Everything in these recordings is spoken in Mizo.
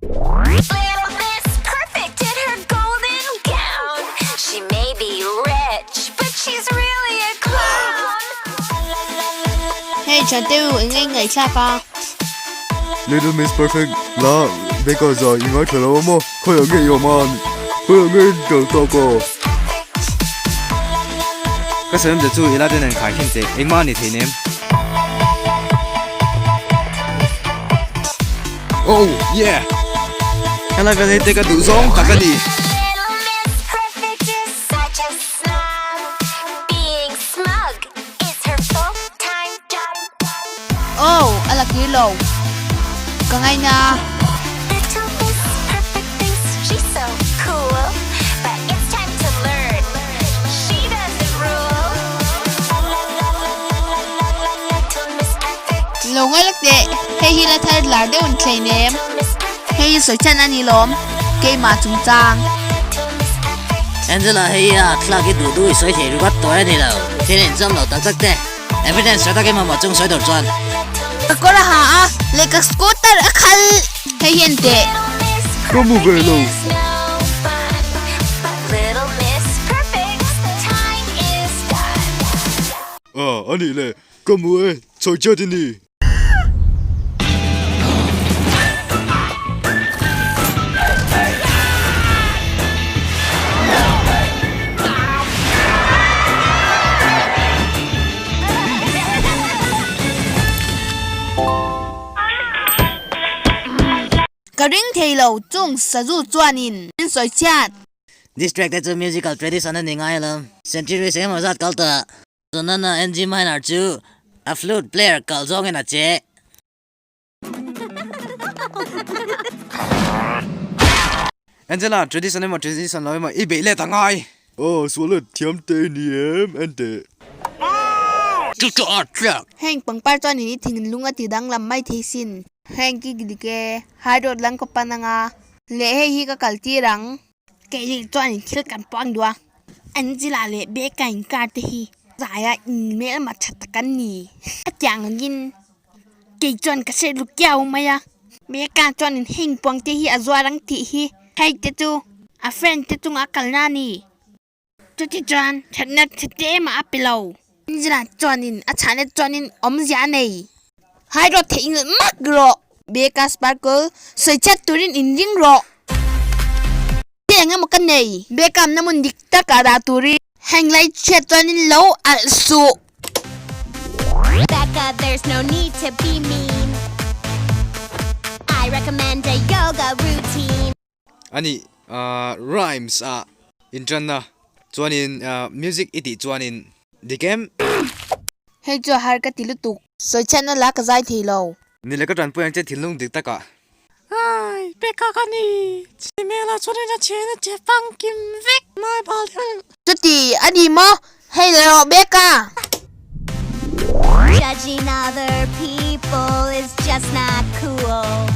Little Miss Perfect in her golden gown. She may be rich, but she's really a clown. Hei thiante u eng nge ngaihthlak a? Little Miss Perfect la Becca za i ngaithla lo a maw? Khawiah nge i awm a? Khawiah nge i kal tawk a? Ka sawi awmzia chu i la ten an khai khin che, engmah a ni thei nem. Oh yeah! Helai vel hi te ka duh zawng tak a ni. Oh, a la kir lo. Ka ngaina. Lo ngai lak teh, hei hi la thar lar deuh an thlei nem. Hei hi sawi chan a ni lawm, keimah chungchang. Angela hei a thlak i duh duh i sawi thei ringawt tawh e ni lo, thil inchawm lo tak tak te. Evidence tha tak emaw maw chung sawi tur chuan. Ka kawr a ha a, leh ka scooter a khal. Hei hian teh. Ka mu ve lo. Ah, a nih le, ka mu e, chhawi chiat i ni. Ka ring thei lo chung sazu chuanin min sawi chhiat. Distract te chu musical tradition a ni ngai lo. Centuries engemaw zat kal tawh. Tunana NG Minor chu a flute player kalh zawngin a che. Angela, tradition emaw tradition lo emaw i beih let a ngai. Aw, sual let thiam te i ni em ente. Heng pangpar chuan in i thinlung a ti danglam mai thei sin. Heng ki dik e, high road lang ka pan anga leh hei hi ka kal tir ang. Keini chuan thil kan puang duh a, Angela leh Becca inkar te hi zaia inhmelma tha tak an ni. A tiang angin kei chuan ka hre ru kiau mai a, Becca chuanin heng puang te hi a zuar ang tih hi hei te chu a friend te chunga a kalna a ni. Chuti chuan thatna tha te mah a pe lo. Angela chuanin a chhahna chuanin awmzia a nei. Hai rawh theih ngilh mak rawh. Becca Sparkle, sawi chat turin in ring rawh. Ti eng emaw ka nei. Becca amna hmun dik tak ah dah turin. Heng lai chhiat chuanin lo alh suh. Becca, there's no need to be mean. I recommend a yoga routine. Ani rhymes ah inṭanna chuanin music i tih chuanin dik em? Hei chu a har ka ti lutuk. Sawichhiatna la ka zai thei lo. Ni le ka tanpui ang che thinlung dik takah. Ai, Peka ka ni. Chimela chuanin a chhen a che famkim vek mai bal hian. Chuti a ni maw? Hei le rawh Becca! Judging other people is just not cool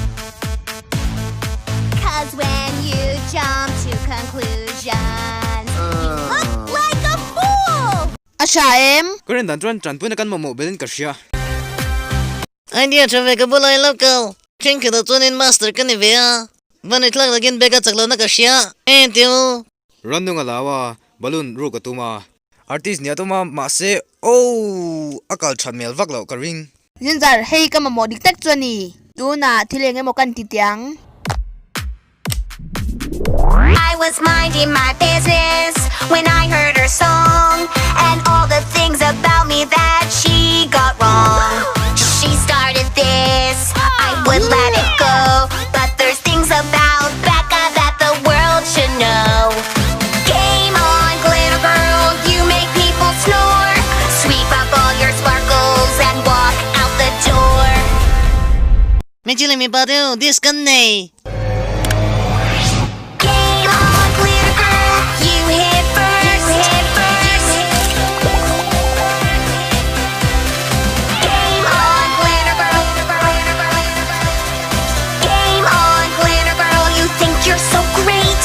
Cause when you jump to conclusions You look like a fool! A hra em? Ka rin dan chuan tanpuina kan mamawh belin ka hria. Idea tha ve ka bulah i lo kal. Thenkhatah chuanin master ka ni ve a, van i thlak takin bag a chak lohna ka hria e ti u. Rannung a lau a, balloon ruk a tum a. Artist nia tum a, mahse oh a kal that hmel vak loh ka ring. Zinzar, hei ka mamawh dik tak chu a ni. Tunah thil eng emaw kan ti teh ang. I was minding my business when I heard her song And all the things about me that she got wrong She started this, I would let it go But there's things about Becca that the world should know Game on, glitter girl, you make people snore Sweep up all your sparkles and walk out the door Hmeichhe leh mipa deuh disc kan nei. Game on, glitter girl, you hit first. You hit first. Game on, glitter girl. Game on, glitter girl, you think you're so great,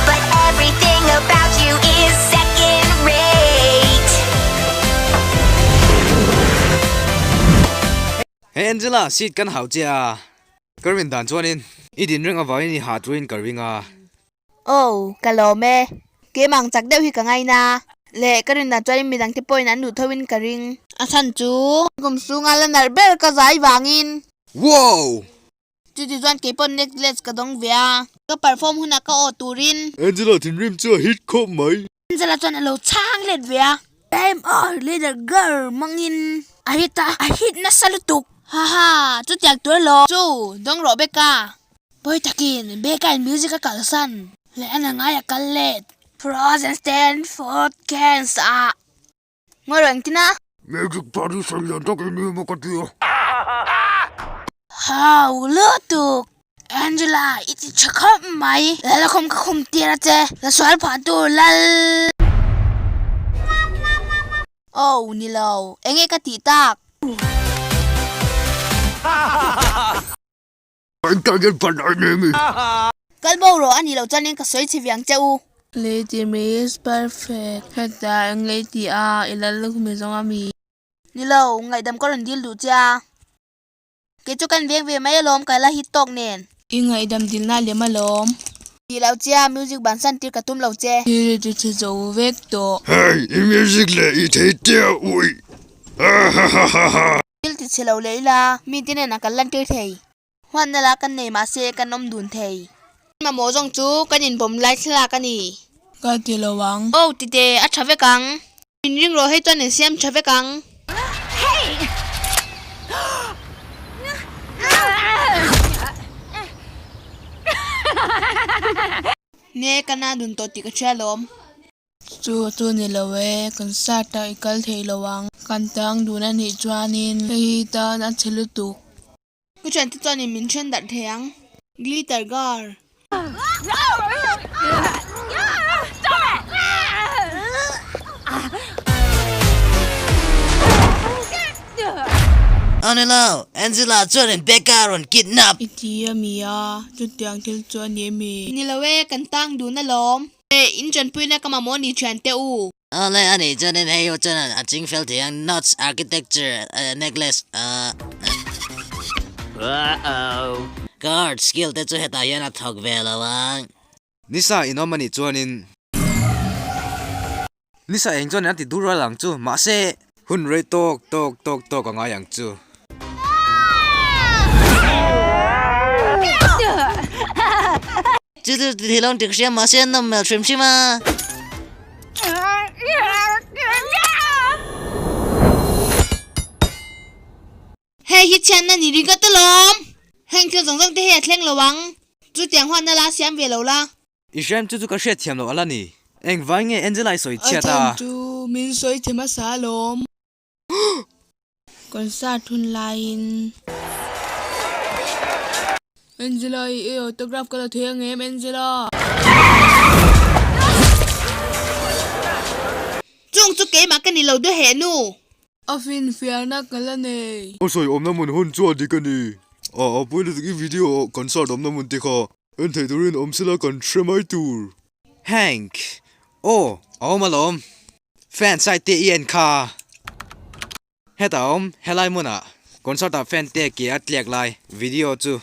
but everything about you is second rate. Hey Angela, seat kan hau che a. Ka rin dan chuanin I din reng avangin i hah turin ka ring a. Aw, ka lawm e. Keimah ang chak deuh hi ka ngaina. Leh ka rindan chuanin midangte pawhin an duh thoin ka ring. A chhan chu kum chhunga la nalh ber ka zai vangin. Wow! Chuti chuan keipawh necklace ka dawng ve a. Ka perform hunah ka aw turin. Angela thinrim chu a hit khawp mai. Angela chuan a lo chhang let ve a. Time or little girl mangin a hit a, a hit nasa lutuk. Haha, chutiang tur lo chu dawng rawh Becca. Pawi takin Becca in music a kalsan leh a na ngai a kal let. Frozen stand for cans ah ngawi rawh engtin a? Music producer lian tak i ni emaw ka ti a. Hau lutuk! Angela, i ti tha khawp mai. Lal a khum ka khum tir a che. La sual phah tur lal. Oh, ni lo. Enge ka tih tak? Kal bo rawh a nih loh chuanin ka sawi chhe viang che u. Lady Miss Perfect, hetah eng lei tih a i lal lukhum i zawng a mi? Ni lo, ngaihdam ka rawn dil duh che a. Kei chu kan veng ve mai alawm ka la hit tawk nen. I ngaihdam dilna lem alawm. Tih loh che a, music bansan tir ka tum lo che. Thil ti chhe zo vek tawh. Hei, i music leh i thei tia uih. Hahahaha. Thil ti chhe lo leh ila, mite nen a kan lan tir thei. Huatna la kan nei mahse kan awm dun thei. Mamawh zawng chu kan inbawm lai thlalak a ni. Ka ti lo ang. Aw tite, a tha vek ang. Inring rawh hei chuan insiam tha vek ang. Ne ka na dun tawh tih ka hria alawm. Chu chu ni lo e, concert ah i kal thei lo ang. Kan tang dun a nih chuanin hei hi tan a chhe lutuk. Ka thiante chuanin min then darh thei ang. Glitter girl. A ni lo, Angela chuanin Becca a rawn kidnap. I ti a mi a, chutiang thil chu a ni mi? Ni lo e, kan tang dun alawm. Eh, in tanpuina ka mamawh ni thiante u. Awle a nih chuanin hei ho chuan a ching fel thei ang Knots architecture necklace Ka art skill te chu hetah hian a thawk ve lo ang. Nisa in awm a nih chuanin. Nisa eng chuanin a ti dur rual ang chu mahse. Hun rei tawk tawk tawk tawk a ngai ang chu. Chu chu ti thei lo ang tih ka hria mahse an nawm hmel hrim hrim a. Hei hi chhiatna ni ringawt alawm. Heng thil zawng zawng te hi a thleng lo ang. Chutiang huatna la siam ve lo la. I hrem chu chu ka hriat thiam loh ala ni. Engvai nge Angela i sawi chhiat a? A chhan chu min sawi chhe hmasa alawm. Concert hun laiin. Angela i i autograph ka la thei ang em Angela? Chung chu keimah ka ni lo duh heh nu. A finfiahna ka la nei. A sawi awmna hmun hun chu a dik a ni. A a pui lutuk i video ah concert awmna hmun te kha en theih turin awm sela kan hre mai tur. Hank, Aw, a awm alawm. Fan side te i en kha. Hetah a awm, helai hmunah concert ah fan te ke a tliak lai video chu.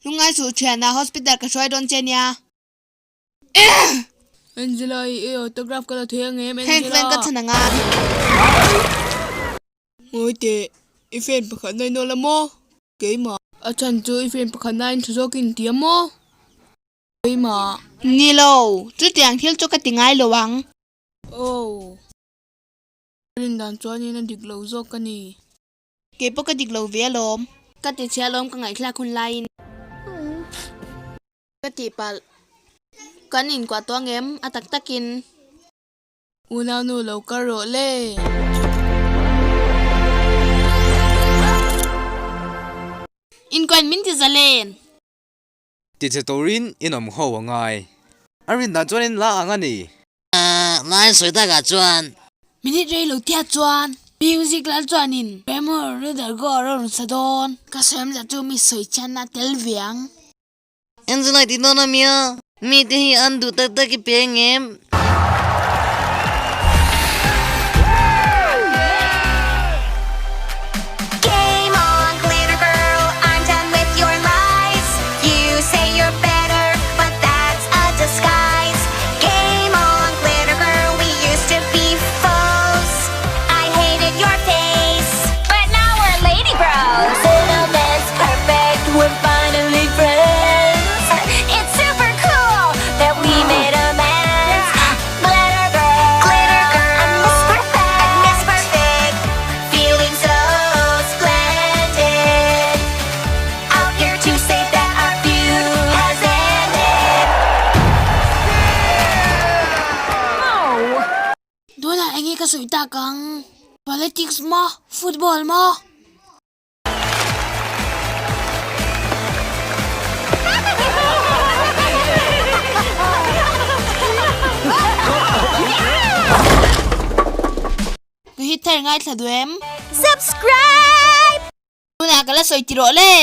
Lungngai suh thianah hospital ka hruai dawn che nia. Angela i i autograph ka la thei ang em Heng Angela? fan ka chhan anga. Ngawi teh, i fan pakhat na inawl a maw? Keimah. A chhan chu i fan pakhat na in tha zawk in ti a maw? Keimah. Ni lo, chutiang thil chu ka ti ngai lo ang. Oh. Ka rin dan chuanin a dik lo zawk a ni. Kei pawh ka dik lo ve alawm. Ka ti chhia alawm ka ngaihthlak hun laiin. Ka tihpalh. Kan inkuah tawh angem? A tak takin. Unau nu lo kal rawh le. Inkuain min ti zalen. Ti che turin in awm ho a ngai. A rin dan chuan in la ang a ni. Lai sawi takah chuan. Minute rei lo tia chuan music lal chuanin Tremor Reader Go a rawn sa dawn. Ka sawi awmzia chu mi sawi chhiatna tel ve ang. Angela ti dawn a mia, mi te hi an duh tak tak i pe ang em? Game on, glitter girl, I'm done with your. ka sawi tak ang? Politics maw? Football maw? Ka hit thar ngaithla duh em? Subscribe! Tunah ka la sawi ti rawh le!